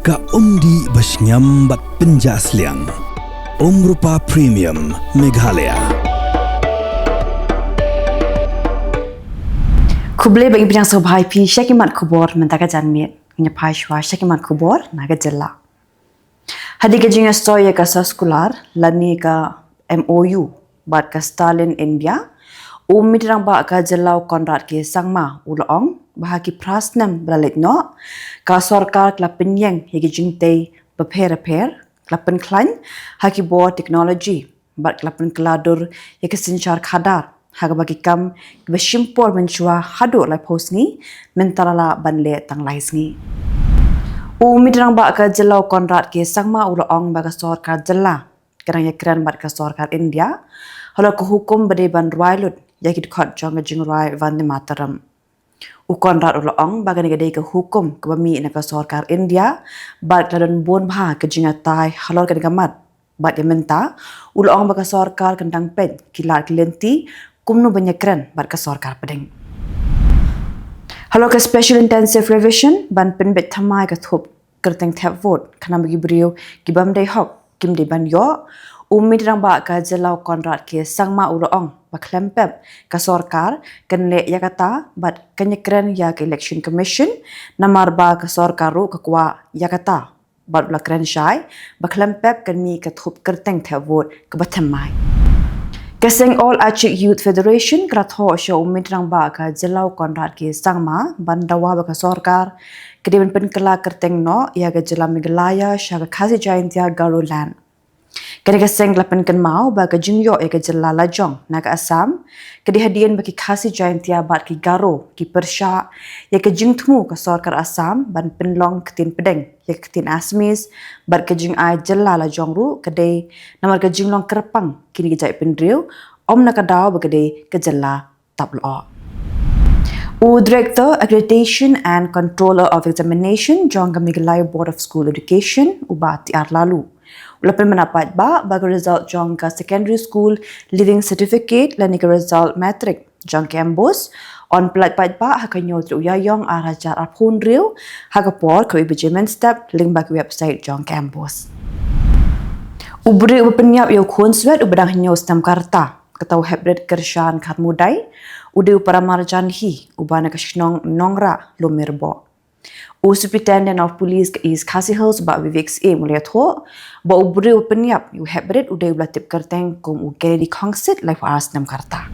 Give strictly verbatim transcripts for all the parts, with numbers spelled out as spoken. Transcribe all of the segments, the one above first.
Ka umdih ba shngiam bad pynjah sliang. Umrupa Premium Meghalaya. Khublei bad ngi pdiang sngewbha ïa phi sha ki mat khubor mynta ka janmiet. Ngin ïa phai shuwa sha ki mat khubor na ka jylla. Hadien ka jingïasoi ïa ka soskular lane ka M O U bad ka Starlink India, u Myntri Rangbah ka jylla u Conrad K Sangma u la ong ba ha ki phra snem ba la leit noh, ka sorkar ka la pynïeng ïa ki jingtei bapher bapher, ka la pynkhlaiñ ha ki bor technology bad ka la pynkylla dur ïa ka synshar khadar ha kaba ki kam kiba shim por mynshuwa haduh laiphew sngi, mynta la lah ban leh tang lai sngi. U Myntri Rangbah ka jylla u Conrad K Sangma u la ong ba ka sorkar jylla ka dang ïakren bad ka sorkar India halor ka hukum ba dei ban rwai lut ïa ki dkhot jong ka jingrwai Vande Mataram. U Conrad u la ong ba kane ka dei ka hukum kaba mih na ka sorkar India bad ka la don bun bha ka jingïatai halor kane ka mat. Bad ïa mynta u la ong ba ka sorkar kan dang peit ki lad ki lynti kumno ban ïakren bad ka sorkar pdeng. Halor ka Special Intensive Revision ban pynbeit thymmai ka thup kyrteng thep vote, khnang ba ki briew ki bym dei hok kim dei ban ïoh, u Myntri Rangbah ka jylla u Conrad K Sangma u la ong ba khlem pep ka sorkar kan leh ïa kata bad kan ïakren ïa ka Election Commission, namar ba ka sorkar ruh ka kwah ïa kata. Bad u la kren shai ba khlem pep kan mih ka thup kyrteng thep vote kaba thymmai. Ka seng All Achik Youth Federation ka la thoh sha u Myntri Rangbah ka jylla u Conrad K Sangma ban dawa ba ka sorkar ka dei ban pynkylla kyrteng noh ïa ka jylla Meghalaya sha ka Khasi Jaintia Garo Land. Kane ka seng ka la pynkynmaw ba ka jingïoh ïa ka jylla lajong na ka Assam ka dei hadien ba ki Khasi Jaintia bad ki Garo ki pyrshah ïa ka jingthmu ka sorkar Assam ban pynlong ktien pdeng ïa ka ktien Assamese, bad ka jingai jylla lajong ruh ka dei namar ka jinglong kyrpang kine ki jaitbynriew, ym na ka daw ba ka dei ka jylla tap lyoh. U Director Accreditation and Controller of Examination jong ka Meghalaya Board of School Education, u Bah T R Laloo, u la pynbna paidbah ba ka result jong ka Secondary School Leaving Certificate lane ka result matric jong ka MBOSE yn pyllait paidbah ha ka hynñiew tarik u Ïaïong ar hajar arphew hynriew ha ka por khatwei baje mynstep lyngba ka website jong ka MBOSE. U briew uba pynïap ïa u khunswet uba dang hynñiew snem ka rta, kata u heprit Kyrshan Kharmudai, u dei u para marjan hi uba na ka shnong Nongrah, Lummirboh. U Superintendent of Police ka East Khasi Hills, Bah Vivek Syiem, u la ïathuh ba u briew uba pynïap ïa u heprit u dei uba la tip kyrteng kum u Kennedy Khongsit, laiphew ar snem ka rta.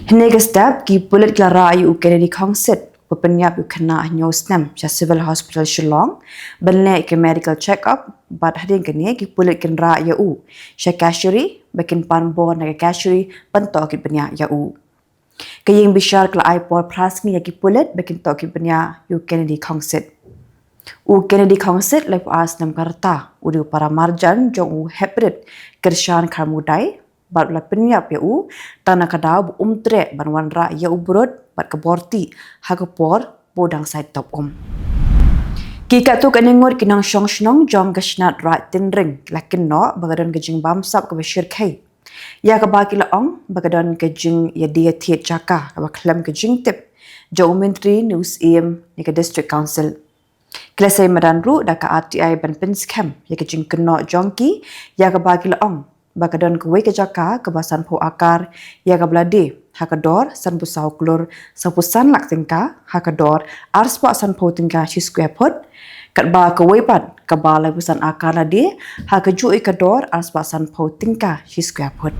Hynne ka step ki pulit ki la rah ïa u Kennedy Khongsit uba pynïap ïa u khynnah hynñiew snem sha Civil Hospital Shillong ban leh ïa ka medical check up, bad hadien kane ki pulit kin rah ïa u sha Cashiery ba kin pan bor na ka Cashiery ban tohkit bniah ïa u. Ka ïing bishar ka la ai por phra sngi ïa ki pulit ba kin tohkit bniah ïa u Kennedy Khongsit. U Kennedy Khongsit, laiphew ar snem ka rta, u dei u para marjan jong u heprit Kyrshan Kharmudai, bad u la pynïap ïa u tang na ka daw ba um treh ban wanrah ïa u brut bad ka borti ha ka por ba u dang said top um. Ki katto katne ngut ki nongshong shnong jong ka shnat Raid Tynring ki la kynnoh ba ka don ka jingbamsap kaba shyrkhei, ïa kaba ki la ong ba ka don ka jingïadie thied jaka kaba khlem ka jingtip jong u Myntri ne u Syiem ne ka District Council. Ki la sei madan ruh da ka RTI ban pynskhem ïa ka jingkynnoh jong ki, ïa kaba ki la ong ba ka don kawei ka jaka kaba sanphew akar, ïa kaba la die ha ka dor sanphew saw klur sawphew san lak tyngka ha ka dor arspah sanphew tyngka shi square foot, katba kawei pat kaba laiphew san akar la die ha kajuh ïa ka dor arspah sanphew tyngka shi square foot.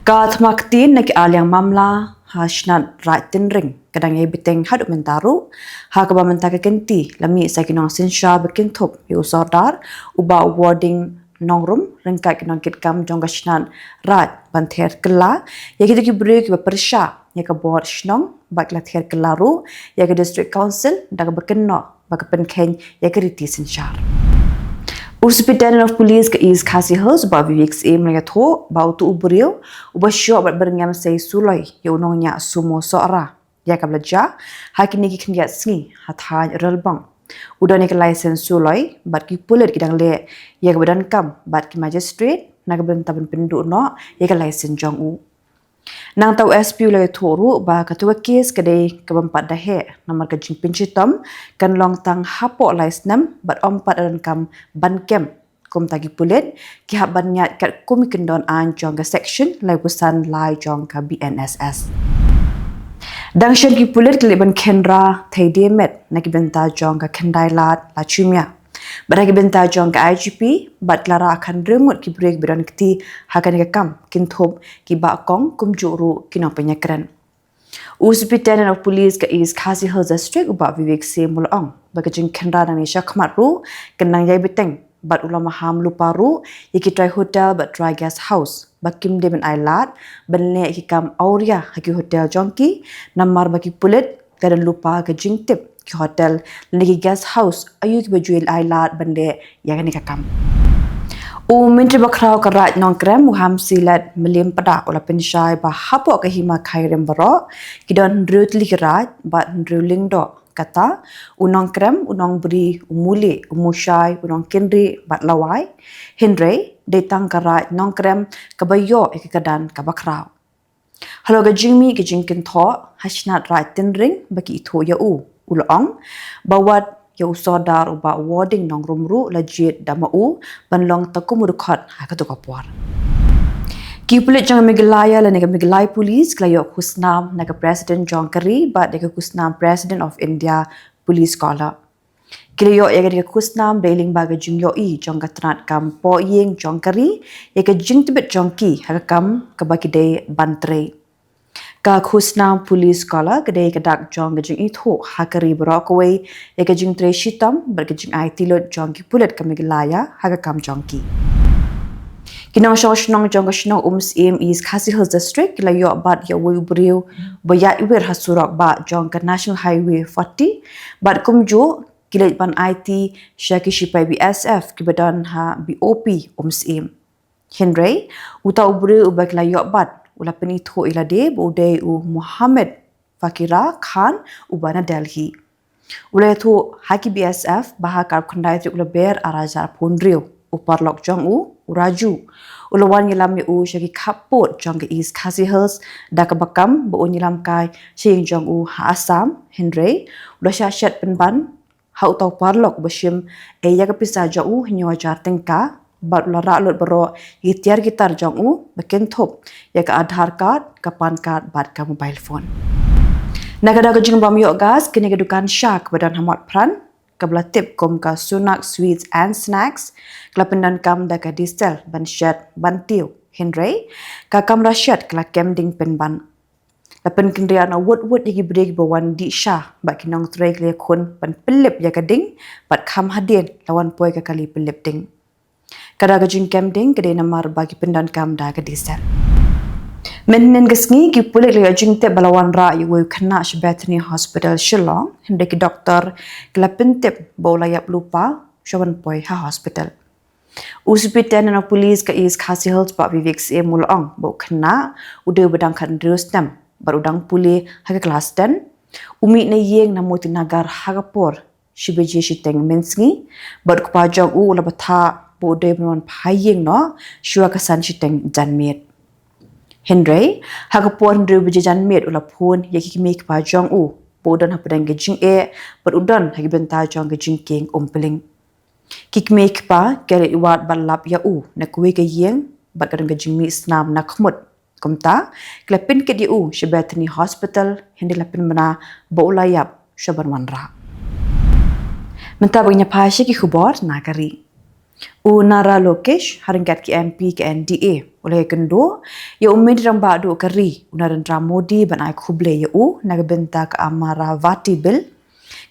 Ka thma ktien na ki arliang mamla ha shnat Raid Tynring ka dang ïai bteng haduh mynta ruh, ha kaba mynta ka kynti la mih sa ki nongsynshar ba kynthup ïa u Sordar, u Bah Warding Nongrum, ryngkat ki nongkitkam jong ka shnat Raid ban ther kylla ïa kito ki briew kiba pyrshah ïa ka bor shnong, bad ki la ther kylla ruh ïa ka District Council da kaba kynnoh ba ka pynkheiñ ïa ka riti synshar. U Superintendent of Police ka East Khasi Hills, Bah Vivek Syiem, u la ïathuh ba uto u briew uba shoh bad byrngem sei suloi ïa u nongñiah Sumo Sohra, ïa kaba la jia ha kine ki khyndiat sngi ha thaiñ Ralbong, u don ïa ka license suloi, bad ki pulit ki dang leh ïa kaba donkam bad ki magistrate na ka bynta ban pynduh noh ïa ka license jong u. Nangta u S P u la ïathuh ruh ba kata ka kes ka dei kaba ym pat da heh namar ka jingpynshitom kan long tang hapoh lai snem bad ym pat da donkam ban kem kumta ki pulit ki hap ban ñiad katkum ki kyndon aiñ jong ka section laiphew san lai jong ka B N S S. Dang shen ki pulit ki leit ban kynra thei de met na ki bynta jong ka khyndai lad la Chumia bad ha ki bynta jong ka I G P bad ki la rah khathynriew ngut ki briew kiba don kti ha kane ka kam, kynthup ki bahkong kumjuh ruh ki nongpynïakren. U Superintendent of Police ka East Khasi Hills District u Bah Vivek Syiem u la ong ba ka jingkynra nangne shakhmat ruh kan nang ïai bteng bad u la maham lypa ruh ïa ki trai hotel bad trai guest house ba kim dei ban ai lad ban leh ki kam awria ha ki hotel jong ki namar ba ki pulit ka don lypa ka jingtip ki hotel lane ki guest house aïu kiba ju ai lad ban leh ïa kane ka kam. U Myntri Bakhraw ka Raid Nongkrem u Hamsilet Mylliempada u la pynshai ba hapoh ka Hima Khyrim baroh ki don hynriew tylli ki raid bad hynriew lyngdoh, kata u Nongkrem, u Nongbri, u Muli, u Mushai, u Nongkynrih bad Lawai. Hynrei dei tang ka Raid Nongkrem kaba ïoh ïa ka kyrdan kaba khraw. Halor ka jingmih ka jingkynthoh ha shnat raid Tynring ba ki ithuh ïa u, u la ong ba wat ïa u Sordar u Bah Warding Nongrum ruh la jied da ma u ban long tang kum u dkhot ha katu ka por. Ki pulit jong Meghalaya lane ka Meghalaya Police ki la ïoh khusnam na ka President jong ka ri bad ïa ka khusnam President of India Police Scholar. Ki la ïoh ïa kane ka khusnam dei lyngba ka jingïohi jong ka tnat kam pohïing jong ka ri ïa ka jingtbit jong ki ha ka kam kaba ki dei ban trei. Ka khusnam Police Scholar ka dei ka dak jong ka jingithuh ha ka ri baroh kawei ïa ka jingtrei shitom bad ka jingai tylli jong ki pulit ka Meghalaya ha ka kam jong ki. Ki nongshong shnong jong ka shnong Umsyiem, East Khasi Hills District ki la ïoh bat ïa uwei u briew ba ïaid wir ha surok bah jong ka National Highway forty bad kumjuh ki leit ban aiti sha ki shipai B S F kiba don ha B O P Umsyiem. Hynrei uta u briew uba ki la ïoh bat u la pynithuh ïa lade ba u dei u Mohammed Fakira Khan uba na Delhi. U la ïathuh ha ki B S F ba ha ka arphew khyndai tarik u Lber arhajar arphew hynriew u paralok jong u, u Raju, u la wan ïalam ïa u sha ki khappud jong ka East Khasi Hills da kaba kam ba un ïalam kai sha ïing jong u ha Assam. Hynrei u la shah shet pynban ha uta u paralok uba shim ïa ka pisa jong u hynñiew hajar tyngka bad u la rah lut baroh ïa ki tiar ki tar jong u ba kynthup ïa ka Aadhaar card, ka PAN card bad ka mobile phone. Na ka daw ka jingbym ïoh gas, kane ka dukan sha kaba don ha Motphran kaba la tip kum ka Sunak Sweets and Snacks ka la pyndonkam da ka diesel ban shet ban tiew. Hynrei ka kamra shet ka la kem ding pynban. La pynkynriah noh wut wut ïa ki briew kiba wan dih sha bad ki nongtrei ki la ïakhun ban pynlip ïa ka ding bad kham hadien la wan poi ka kali pynlip ding. Ka daw ka jingkem ding ka dei namar ba ki pyndonkam da ka diesel. Mynhynnin ka sngi ki pulit ki la ïoh jingtip ba la wanrah ïa uwei u khynnah sha Bethany Hospital Shillong, hynrei ki doktor ki la pyntip ba u la ïap lypa sha ban poi ha hospital. U Superintendent of Police ka East Khasi Hills Bah Vivek Syiem u la ong ba u khynnah u dei uba dang khathynriew snem bad u dang pule ha ka klas ten. U mih na ïing na Motinagar ha ka por shi baje shiteng mynsngi bad u kpa jong u u la bthah ba u dei ban wan phai ïing noh shuwa ka san shiteng janmiet. Hynrei ha ka por hynriew baje janmiet u la phone ïa ki kmie ki kpa jong u ba u don hapdeng ka jingeh bad u don ha ki bynta jong ka jingkieng umpling. Ki kmie ki kpa ki la leit wad bad lap ïa u na kawei ka ïing bad ka don ka jingmih snam na khmut. Kumta ki la pynkit ïa u sha Bethany Hospital, hynrei la pynbna ba u la ïap sha ban wanrah. Mynta ba ngin ïa phai sha ki khubor na ka ri. U Nara Lokesh ha ryngkat ki M P ka N D A u la ïakynduh ïa u Myntri Rangbah duh ka ri u Narendra Modi ban ai khublei ïa u na ka bynta ka Amaravati Bill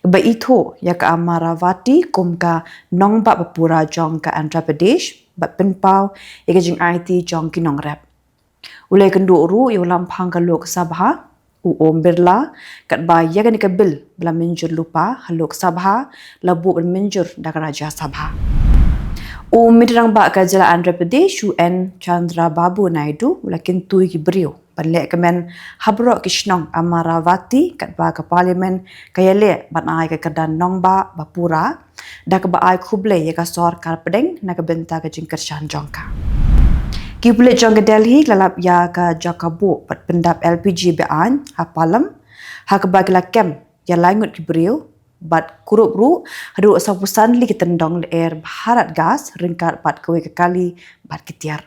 kaba ithuh ïa ka Amaravati kum ka nongbah ba pura jong ka Andhra Pradesh bad pynpaw ïa ka jingaiti jong ki nongrep. U la ïakynduh ruh ïa u Lamphang ka Lok Sabha u Om Birla katba ïa kane ka bill ba la mynjur lypa ha Lok Sabha la buh ban mynjur da ka Rajya Sabha. U Myntri Rangbah ka jylla Andhra Pradesh u N Chandrababu Naidu u la kyntu ïa ki briew ban leh kmen ha baroh ki shnong Amaravati katba ka Parliament ka ïaleh ban ai ka kyrdan nongbah ba pura da kaba ai khublei ïa ka sorkar pdeng na ka bynta ka jingkyrshan jong ka. Ki pulit jong ka Delhi ki la lap ïa ka jaka buh bad pyndap L P G be-aiñ ha Palam, ha kaba ki la kem ïa lai ngut ki briew bad kurup ruh haduh sawphew san tylli ki tyndong lyer Bharat Gas ryngkat bad kawei ka kali bad ki tiar.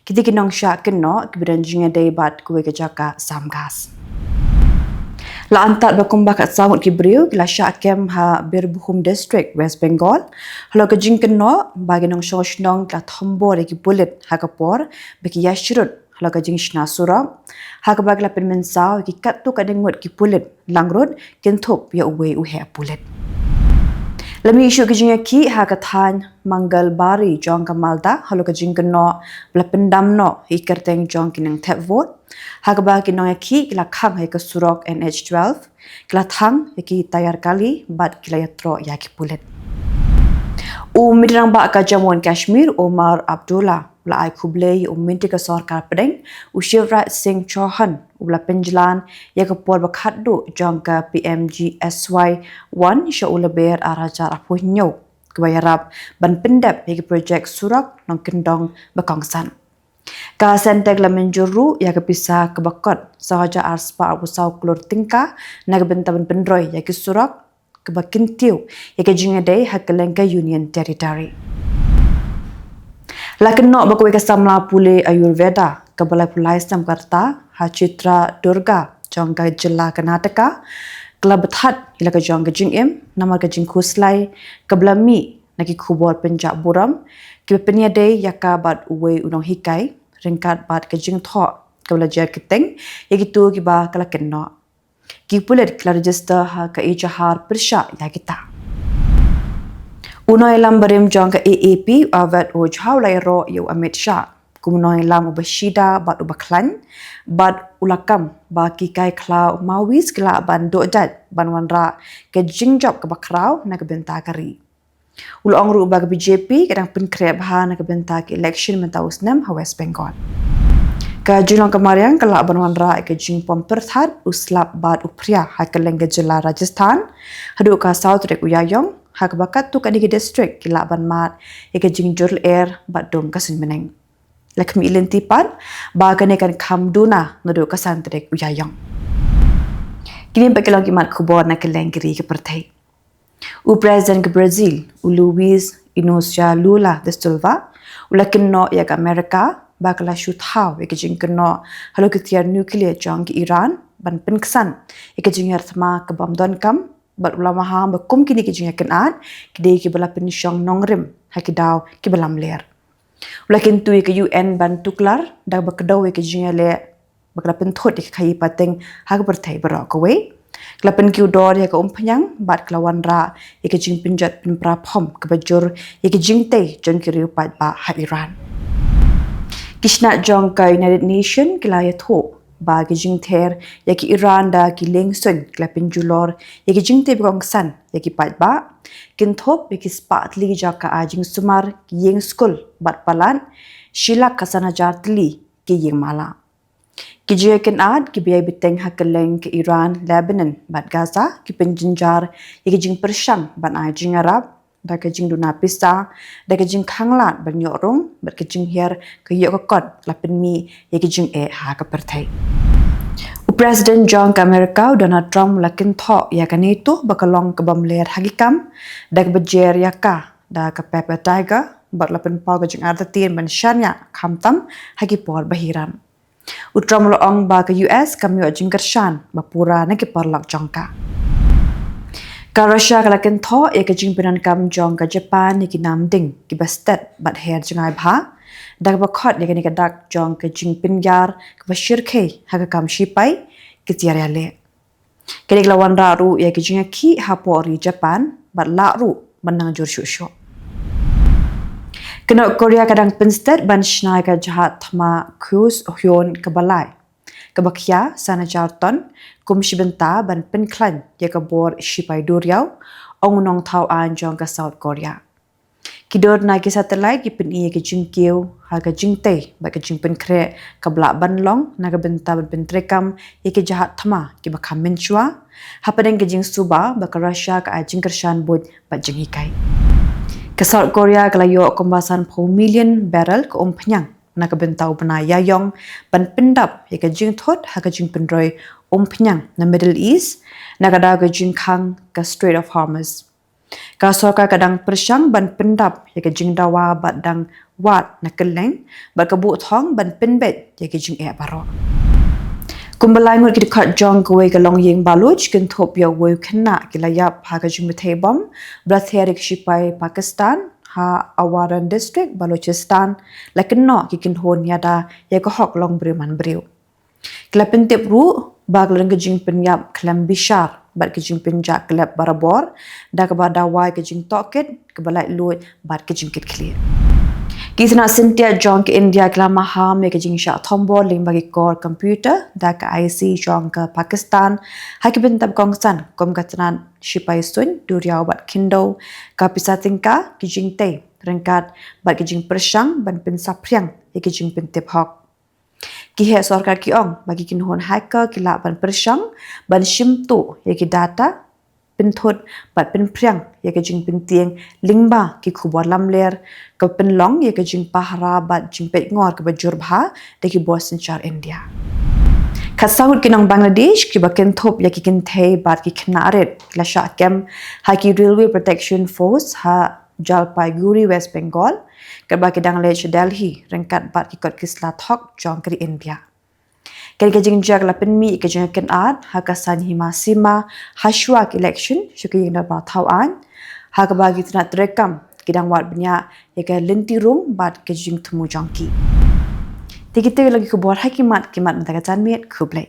Kita ki nongshah kynnoh kiba don jingïadei bad kawei ka jaka sam gas. La antad ba kumba khatsaw ngut ki briew ki la shah kem ha Birbhum District, West Bengal, halor ka jingkynnoh ba ki nongshong shnong ki la thombor ïa ki pulit ha ka por ba ki ïashrut halor ka jingshna surok, ha kaba ki la pynmynsaw ïa ki katto katne ngut ki pulit langrut kynthup ïa uwei u heh pulit. La mih shuh ki jingïakhih ha ka thaiñ Mangalbari jong ka Malda halor ka jingkynnoh ba la pyndam noh ïa ki kyrteng jong ki nongthep vote, ha kaba ki nongïakhih ki la khang ha ka surok N H twelve, ki la thang ïa ki tayar kali bad ki la ïatroh ïa ki pulit. U Myntri Rangbah ka Jammu and Kashmir, Omar Abdullah, u la ai khublei ïa u Myntri ka Sorkar Pdeng, u Shivraj Singh Chouhan, uba la pynjlan ïa ka por ba khatduh jong ka P M G S Y one sha u Lber ar hajar arphew hynñiew, kaba ïarap ban pyndep ïa ki projek surok nongkyndong ba kongsan. Ka Centre ka la mynjur ruh ïa ka pisa kaba kot saw hajar ar spah arphew saw klur tyngka na ka bynta ban pynroi ïa ki surok, kaba kyntiew ïa ka jingïadei ha kylleng ka Union Territory. La kynnoh ba kawei ka samla pule Ayurveda kaba laiphew lai snem ka rta ha Chitradurga jong ka jylla Karnataka ka la bthah ïa la ka jong ka jingim namar ka jingkhuslai kaba la mih na ki khubor pynjah burom kiba pynïadei ïa ka bad uwei u nonghikai, ryngkat bad ka jingthoh kaba la jer kyrteng ïa kito kiba ka la kynnoh. Ki pulit ki la register ha ka ejahar pyrshah ïa kita. U nongïalam barim jong ka A A P, u Arvind Ojha, u la ïaroh ïa u Amit Shah kum u nongïalam uba shida bad uba khlaiñ, bad u la kam ba ki kai khlaw Maoist ki lah ban duh jait ban wanrah ka jingjop kaba khraw na ka bynta ka ri. U la ong ruh ba ka B J P ka dang pynkhreh bha na ka bynta ka election mynta u snem ha West Bengal. Ka jinglong ka mariang ka lah ban wanrah ïa ka jingpom pyrthat u slap bad u phria ha kylleng ka jylla Rajasthan haduh ka saw tarik u Ïaïong, ha kaba katto katne ki district ki lah ban mad ïa ka jingjur lyer bad dum ka suiñ bneng. La khmih lynti pat ba kane kan kham duna naduh ka san tarik u Ïaïong. Kine pat ki long ki mat khubor na kylleng ki ri ki pyrthei. U President ka Brazil, u Luiz Inácio Lula da Silva, u la kynnoh ïa ka Amerika ba ka la shu thaw ïa ka jingkynnoh halor ka tiar nuclear jong ka Iran ban pynksan ïa ka jingïar thma ka bym donkam, bad u la maham ba kum kine ki jingïakynad ki dei kiba la pynshong nongrim ha ki daw kiba lamler. U la kyntu ïa ka U N ban tuklar da kaba kdew ïa ka jingïaleh ba ka la pynthut ïa ka khaïi pateng ha ka pyrthei baroh kawei. Ka la pynkiew dor ïa ka umphniang bad ka la wanrah ïa ka jingpynjot pynpra phom kaba jur ïa ka jingtei jong ki riew paidbah ha Iran. Ki shnat jong ka United Nation ki la ïathuh ba ka jingther ïa ka Iran da ki liengsuiñ ka la pynjulor ïa ka jingtei ba kongsan ïa ki paidbah, kynthup ïa ki spah tylli ki jaka ai jingsumar, ki ïing skul bad palat, shi lak khatsan hajar tylli ki ïing mala. Ki jingïakynad kiba ïai bteng ha kylleng ka Iran, Lebanon bad Gaza ki pynjynjar ïa ki jingpyrshang ban ai jingïarap da ka jingduna pisa, da ka jingkhanglad ban ïoh rung bad ka jinghiar ka ïoh ka kot la pynmih ïa ka jingeh ha ka pyrthei. U President jong ka Amerika, u Donald Trump, u la kynthoh ïa ka NATO ba ka long ka bym ler ha ki kam da kaba jer ïa ka da ka Paper Tiger bad la pynpaw ka jingartatien ban shaniah khamtam ha ki por ba hiran. U Trump u la ong ba ka U S kam ïoh jingkyrshan ba pura na ki paralok jong ka. Ka Russia ka la kynthoh ïa ka jingpyndonkam jong ka Japan ïa ki nam ding kiba stet bad her jngai bha da kaba khot ïa kane ka dak jong ka jingpynïar kaba shyrkhei ha ka kam shipai, ki tiar ïaleh. Kane ka la wanrah ruh ïa ka jingïakhih hapoh ri Japan bad lah ruh ban nang jur shuh shuh. Ka North Korea ka dang pynstet ban shna ïa ka jahaj thma cruise Hyun kaba lai, kaba khia san hajar ton, kum shi bynta ban pynkhlaiñ ïa ka bor shipai duriaw, ong u nongthaw aiñ jong ka South Korea. Ki dur na ki satellite ki pyni ïa ka jingkiew ha ka jingtei bad ka jingpynkhreh kaba lah ban long na ka bynta ban pyntreikam ïa ki jahaj thma kiba kham mynshuwa, hapdeng ka jingsuba ba ka Russia ka ai jingkyrshan buit bad jinghikai. Ka South Korea ka la ïoh kumba sanphew million barrel ka umphniang na ka bynta u bnai Ïaïong ban pyndap ïa ka jingthut ha ka jingpynroi umphniang na Middle East na ka daw ka jingkhang ka Strait of Hormuz. Ka sorkar ka dang pyrshang ban pyndap ïa ka jingdawa bad dang wad na kylleng bad ka buh thong ban pynbeit ïa ka jingeh baroh. Kumba lai ngut ki dkhot jong kawei ka longïing Baloch kynthup ïa uwei u khynnah ki la ïap ha ka jingpynthei bom ba la ther ïa ki shipai Pakistan ha Awadan District, Balochistan, la kynnoh ki kynhun ïada ïa ka hok long briew man briew. Ki la pyntip ruh ba ka la don ka jingpynïap khlem bishar bad ka jingpynjah klep barabor, da kaba dawa ïa ka jingtohkit kaba laitluid bad ka jingkitkhlieh. Ki tnat syntiat jong ka India ki la maham ïa ka jingshah thombor lyngba ki kor computer da ka IC jong ka Pakistan ha ki bynta ba kongsan kum ka tnat shipai suiñ, duriaw bad khyndew, ka pisa tyngka, ki jingtei ryngkat bad ki jingpyrshang ban pynsaphriang ïa ki jingpyntip hok. Ki heh sorkar ki ong ba ki kynhun hacker ki lah ban pyrshang ban shim tuh ïa ki data, pynthut bad pynphriang ïa ka jingpyntieng lyngba ki khubor lamler, ka pynlong ïa ka jingpahara bad jingpeitngor kaba jur bha da ki bor synshar India. Khatsaw ngut ki nong Bangladesh kiba kynthup ïa ki kynthei bad ki khynnah rit ki la shah kem ha ki Railway Protection Force ha Jalpaiguri, West Bengal, katba ki dang leit sha Delhi ryngkat bad ki kot ki sla thok jong ka ri India. Kane ka jingjia ka la pynmih ïa ka jingkynad ha ka saiñ hima sima hashwa ka election sha ka ïing dorbar thaw aiñ, ha kaba ki tnat treikam ki dang wad bniah ïa ka lynti rung bad ka jingthmu jong ki. Te kita ki long ki khubor ha ki mat ki mat mynta ka janmiet. Khublei.